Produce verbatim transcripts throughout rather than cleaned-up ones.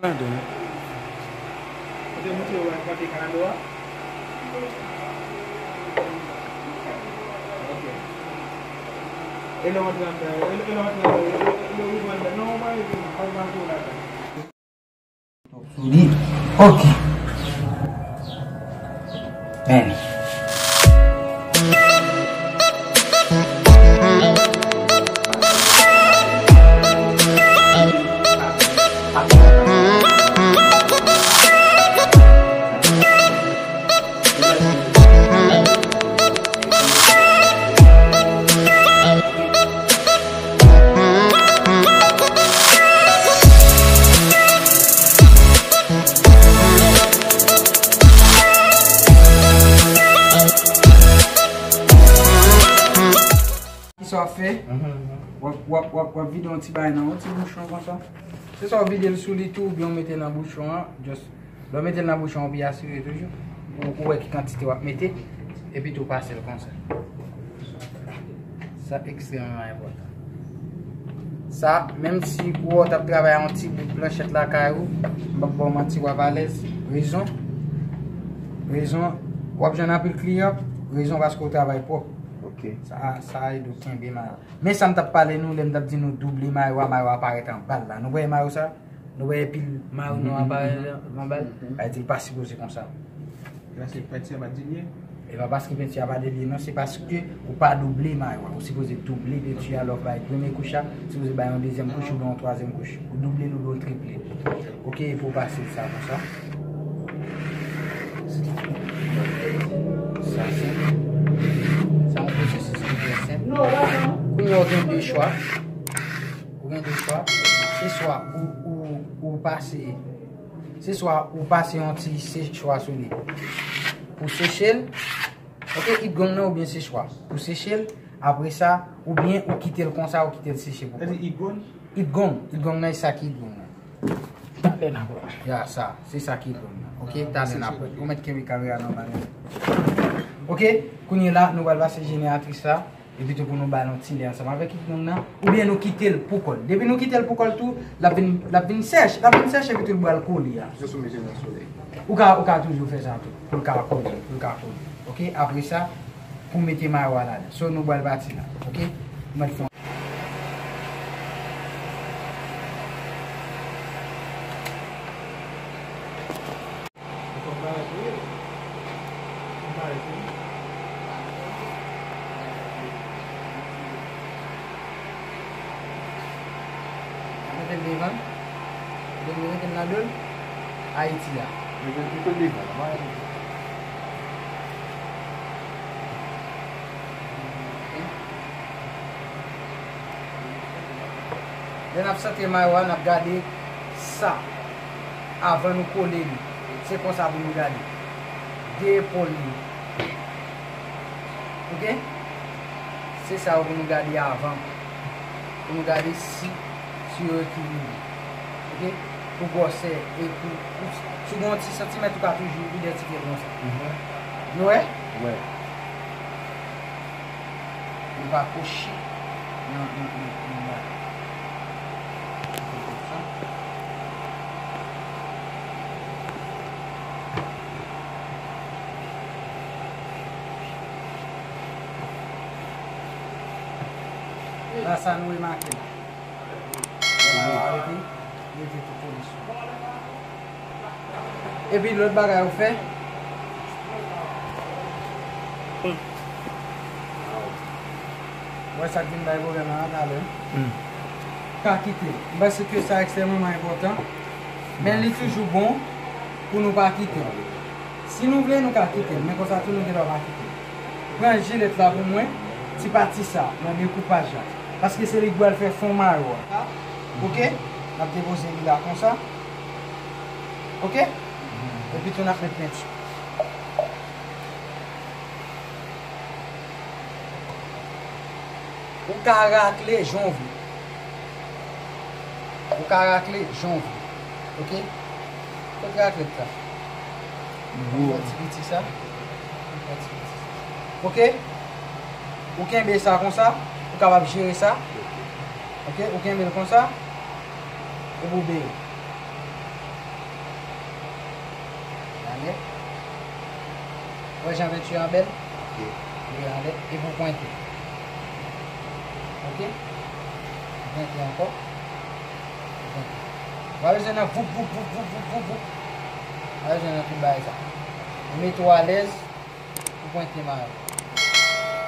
Ladan. Ou te montre yo wè kote kanado a? Ok. E lè w antre anndan, e lè w antre anndan, e lè w rive anndan, non, ou pa rive, pa rive antre ladan. Solid. Ok. Bèl. Kisa w ap fè? W ap, w ap, w ap, w ap vide yon ti bagay nan yon ti bouchon konsa. Se swa w vide l sou li tou, oubyen w mete nan bouchon an, just lè w mete l nan bouchon an, w pi asire toujou. Ou, ou wè ki kantite w ap mete, epi tou pase l konsa. Sa ekstrèmman enpòtan. Sa, menm si ou wè w t ap travay a yon ti bout planchèt lakay ou, m p ap ba w manti, w ap alèz. Rezon, rezon, w ap jwenn anpil kliyan, rezon paske w travay pwòp. Ok. Sa, sa ede w kenbe mayo. Men sa m t ap pale nou, lè m t ap di nou double mayo a, mayo a parèt anba l la. Nou wè mayo sa? Nou wè pil mayo nwa a parèt anba l? Sa vle di l pa sipoze konsa. Paske penti a pa delye? E pa paske penti a pa delye, non, se paske ou pa double mayo a. Ou sipoze double penti a, lè w bay premye kouch la, ou sipoze bay yon dezyèm kouch oubyen yon twazyèm kouch. Ou double l oubyen w triple l. Ok, epi w pase l sa konsa. Sa senp. Sa yon pwosesis ki trè senp. Kounye a w gen de chwa. Ou gen de chwa. Se swa ou, ou, ou pase, se swa ou pase yon ti sechwa sou li pou seche l. Ok, it gong nan oubyen sechwa pou seche l. Apre sa, oubyen ou kite l konsa, ou kite l seche pou kont. Sa di it gong? It gong, it gong nan, e sa ki it gong nan. Talè n ap wè. Ya, sa, se sa ki it gong nan. Ok, talè n ap wè. Ou mèt kenbe kamera nan men w. Ok, kounye a la, nou pral pase jeneratris la. Epi tou pou nou ba l yon ti lè ansanm avèk it gong nan, oubyen nou kite l pou kò l. Depi nou kite l pou kò l tou, l ap vin, l ap vin sèch, l ap vin sèch epi tou l pral kole a. Jis ou mete l nan solèy. Ou ka, ou ka toujou fè sa tou, pou l ka kole, pou l ka kole. Ok, apre sa, pou mete mayo a ladan. So, nou pral pati la, ok? Mwen fè yon Ou konn bagay pou yo. Konn bagay pou yo. Mete l devan. Mete l, mete l nan do l. Ayiti a. Mete l devan la. Lè n ap santre mayo a, n ap gade sa. Avan nou kole li. Se konsa pou nou gade. De epòl li. Ok? Se sa yo pou nou gade avan. Pou nou gade si, si yo ekilibre. Ok? Pou gwosè e pou, pou, si w gen yon ti santimèt, ou ka toujou idantifye l konsa. Nou wè? Wè. Li pa kwochi. Nan, nan, nan, nan, nan. La sa nou remake la. Rete, rete tout kole sou. Epi lòt bagay ou fè. Wè sa k vin bay pwoblèm nan talè. Ka kite l. M panse ke sa ekstrèmeman enpòtan. Men li toujou bon pou nou pa kite l. Si nou vle, nou ka kite l. Men konsa tou, nou gen dwa pa kite l. Pran jilèt la pou mwen, ti pati sa, nan dekoupaj la. Paske se li k pral fè fon mayo a. Ok? N ap depoze li la konsa. Ok? Epi tou n ap met penti. Ou ka rakle jan w vle. Ou ka rakle jan w vle. Ok? Kot raklèt la? Ou pran ti piti sa. Ou pran ti piti sa. Ok? Ou kenbe sa konsa. Ou kapab jere sa. Ok? Ou kenbe l konsa. Epi ou beye. Wè jan penti a bèl? Ok. Li anlè, epi w pwente. Ok? Ou pwente ankò. Ou pwente. Ou pa bezwen nan voup, voup, voup. Ou pa bezwen nan tout bagay sa. Ou mete w alèz, ou pwente mayo.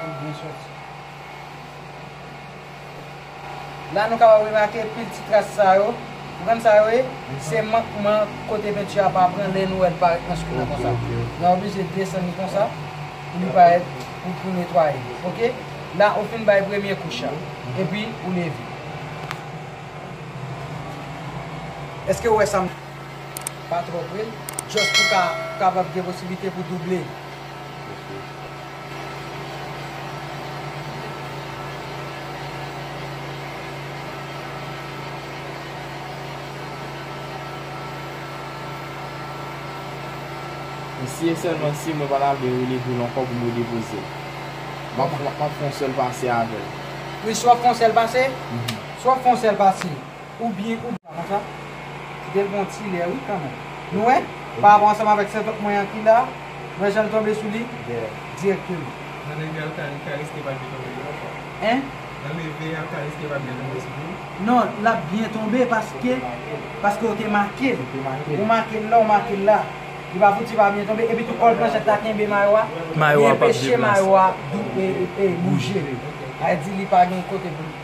Pou l byen soti. La nou kapab remake pil ti tras sa yo. Ou konn sa yo ye? Se mankman kote penti a pa pran lè nou wè l parèt nan skin nan konsa. Ok, ok, ok. Nou oblije desann li konsa pou li parèt, pou, pou netwaye. Ok? La ou fin bay premye kouch la. Epi ou leve. Èske ou wè sa m pa twò pre l? Just pou ka kapab gen posiblite pou double. E si e sèlman si mwen pa ta vle releve l ankò pou m redepoze l. M ap, m ap, m ap fè yon sèl pase avè l. Wi, si w ap fè yon sèl pase, mhm, si w ap fè yon sèl pase, oubyen, oubyen, konsa, kite l pran ti lè, wi, kanmenm. Nou wè, pa rapò ansanm avèk sèt lòt mwen an ki la, nou wè jan l tonbe sou li? Yeah. Dirèkteman. Nan leve a, l ka, li ka riske pa byen tonbe, non, frè? Hein? Nan leve a, l ka riske pa byen tonbe sou li? Non, l ap byen tonbe paske, paske w te make l. Ou te make l. Ou make l la, ou make l la. Li pa fouti pa byen tonbe. Epi tou kòl planchèt la kenbe mayo a. Mayo a p ap deplase. Li anpeche mayo a dou-, e, e, e, bouje. Sa vle di li pa gen kote pou l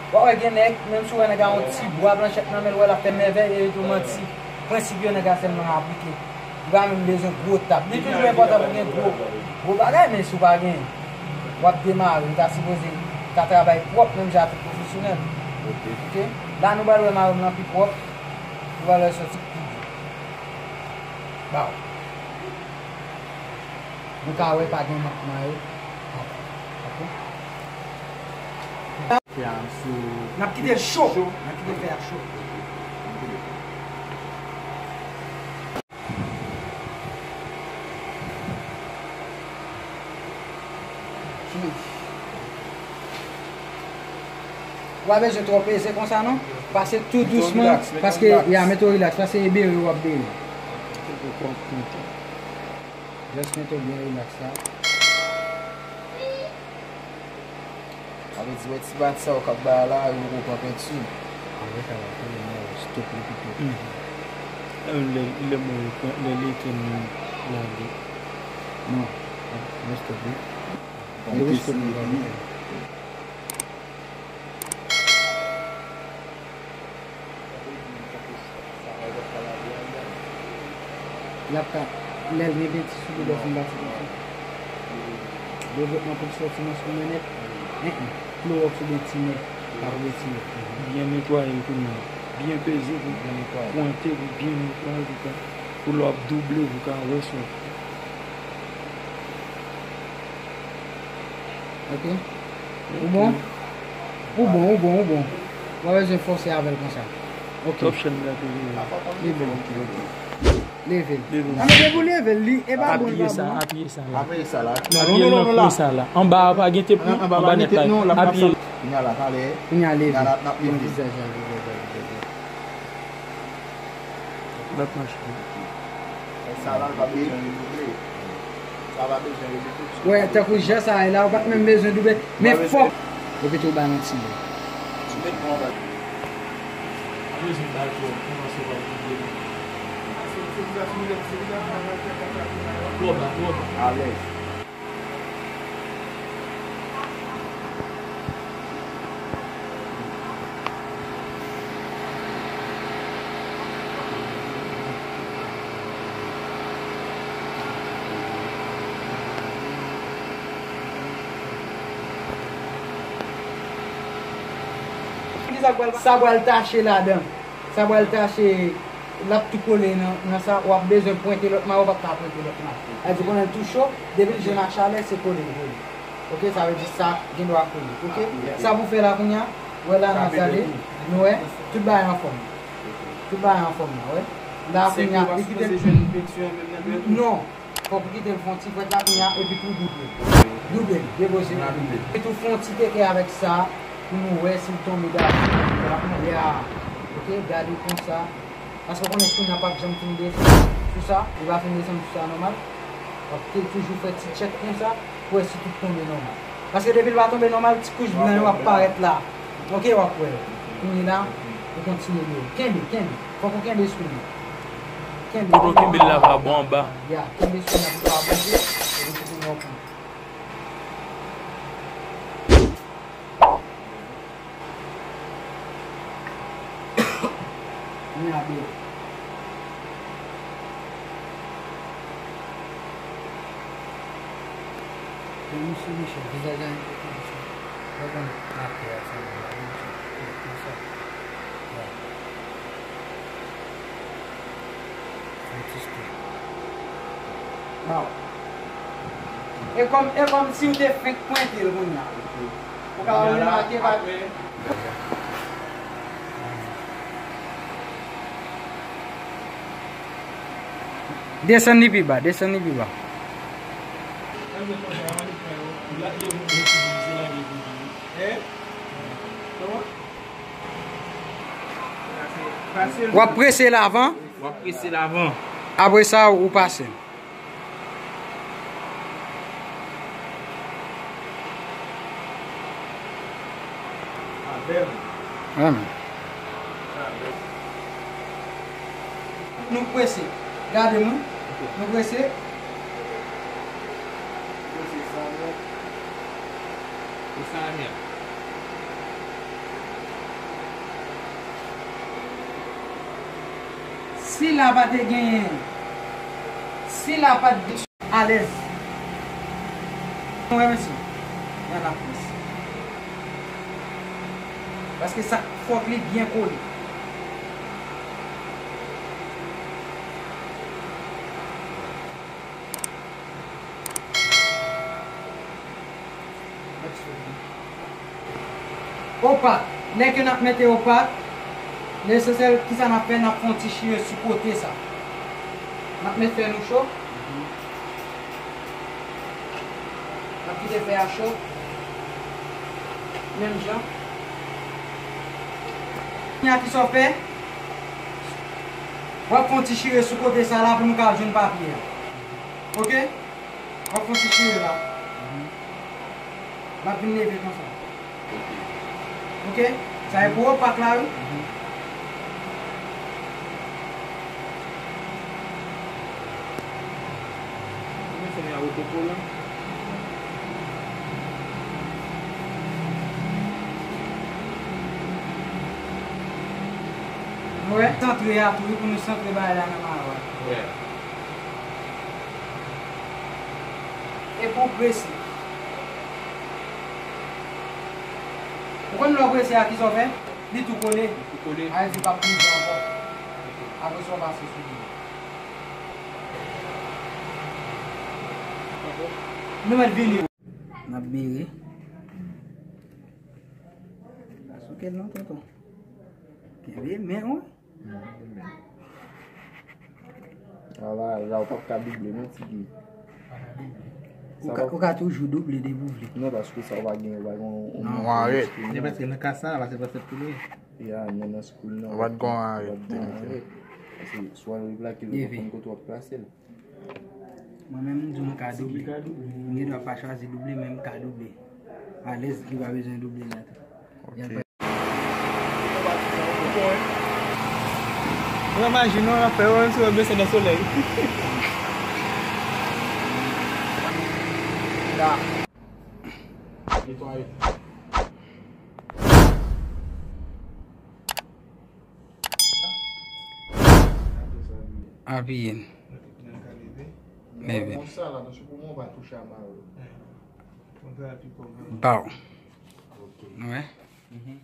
W a wè gen nèg, menm si w wè nèg a yon ti bwa planchèt nan men l, w wè l ap fè mèvèy, e yo tou manti. Prensip yo nèg a sèlman aplike. Li pa menm bezwen gwo tab. Li toujou enpòtan pou gen gwo, gwo bagay, men si w pa gen, w ap demare, ou ta sipoze ta travay pwòp, menm jan ak tout pwofesyonèl. Ok. La, nou pral wè mayo m nan pi pwòp, nou pral wè sòti pi byen. Baw. Nou ka wè pa gen mank mayo ankò. Ok? Fè a sou. N ap kite l cho. Cho. N ap kite fè a cho. Ou pa bezwen twò peze konsa non. Pase tou dousman, paske, ya, mete w rilaks, paske e bere w ap bere. Just mete w byen rilaks la. Sa vle di, wè ti pati sa yo k ap bay la, yo poko pran penti. Apre sa, la, pou mwen, stop li pito. Hmm. Lè, lè mwen, lè li te nou lage. Non, non, stop li. Bon, yo stop li. L ap ka, lè l gen penti sou li, lè w fin bati konsa. Devlopman pou l sòti nan sou mennèt. En, en. Klowòks oubyen tinè. Pa oubyen tinè. Byen netwaye l kounye a. Byen peze pou, byen netwaye, pwente pou byen netwaye pou ka, pou lè w ap double pou ka wè sa w ap fè. Ok. Ou bon? Ou bon, ou bon, ou bon. Ou pa bezwen fòse avè l konsa. Ok. Top chaîne la, te vini. Li bon. Leve l. Leve l. A, men depi w leve l, li, e pa bon, li pa bon. Apiye sa, apiye sa la. Apiye sa la. Non, non, non, non, non, la. Apiye l nan kou sa la. Anba a pa gen tep non, anba nèt la. Non, l ap, l ap, apiye l. Kounye a la, talè. Kounye a leve. Kounye a la, n ap leve. Bon, vizaj la, vizaj la, vizaj la. Lòt machin. Sa la, l pa bezwen redouble. Sa pa bezwen redouble. Wè, tankou jan sa ye la, ou pa t menm bezwen double. Men fò. Epi tou ba yon ti lè. Ou met bon anba. Pa bezwen bay twòp, kòmanse w ap double. Twò ba, twò ba. Alèz. Sa pral tache ladan. Sa pral tache, l ap tou kole nan, nan sa, w ap bezwen pwente lòt mayo, w ap ka pwente lòt mayo. Sa vle di, pandan l tou cho, depi l jwenn ak chalè, se kole l kole. Ok, sa vle di sa gen dwa kole. Ok, sa pou fè la kounye a, wè la n ap gade, nou wè, tout bagay anfòm. Tout bagay anfòm la, wè. La kounye a, li kite l. Non. Fòk ou kite l fè yon ti fwèt la kounye a, epi tou double. Double, depoze. Epi tou fè yon ti teke avèk sa, pou nou wè si l tonbe dabò. Ya. Ok, gade konsa. Paske w konnen screen nan p ap janm fin desann sou sa, li pa fin desann sou sa nòmal. W ap te toujou fè ti tchèk konsa pou wè si tout tonbe nòmal. Paske depi l pa tonbe nòmal, ti kouch blan yo ap parèt la. Ok, w ap wè. Kounye la, ou kontinye de. Kenbe, kenbe. Fòk ou kenbe screen nan. Kenbe. Kote w kenbe l la pa bon anba. Ya, kenbe screen nan pou l pa bouje, epi kounye a w pran. Kounye a byen. Yon misye, mesye, vizaj la enpòtan, mesye. Lè w konn atè a, sa vle di, mesye, konsa. Bon. Yon ti stè. Bon. E kòm, e kòm si w te fenk pwente l kounye a. Ou ka remake pa. Desann li pi ba, desann li pi ba. W ap prese l avan. W ap prese l avan. Apre sa, ou pase. Amèn. Nou prese. Gade mwen. Nou prese. Prese sa nèt. Prese sa nèt. Sila pa te genyen, sila pa t gen alèz. Wè, mesye. Nan laplis. Paske sa, fòk li byen kole. Opak. Lè ke n ap mete opak, lesansyèl, kisa n ap fè? N ap fè yon ti chire sou kote sa. N ap met fè nou cho. N ap kite fè a cho. Menm jan. Kounye a, kisa w fè? W ap fè yon ti chire sou kote sa la pou nou ka jwenn papye a. Ok? W ap fè yon ti chire la. M ap vin leve konsa. Ok? Sa e pou opak la, wi. Mwen fè a otokolan. Nou wè, santre a tou, wi, pou nou santre bagay la nan mawon. Yeah. Epi w prese. Ou konn lè w prese a, kisa w fè? Li tou kole. Li tou kole. A, li pa bouje ankò. Ok. Apre sa, w pase sou li. Nou mèt vini. N ap bere. Pa souke l non, tonton. Kenbe men w. A la, la, ou p ap ka double non, Tigi. Ou ka, ou ka toujou double depi w vle. Non, paske sa ou pa gen, ou pa gen yon, yon... Non, ou arèt. Se paske nan ka sa, la, se pa fèt pou li. Ya, men nan school nan, ou pa t gen yon arèt. Ou pa t gen yon arèt. Paske swa l plake l, ou pa konn kote w ap plase l. Mwen menm, m di m ka double. M gen dwa pa chwazi double, men m ka double. Alèz, li pa bezwen double la tou. Ok. Mwen imajine yon afè, yon ti wè blese nan solèy. La. Netwaye. Apiye. Leve. Bon, sa la, paske pou mwen, ou pa touche a mare. Baw. Ok. Wè. Mhm.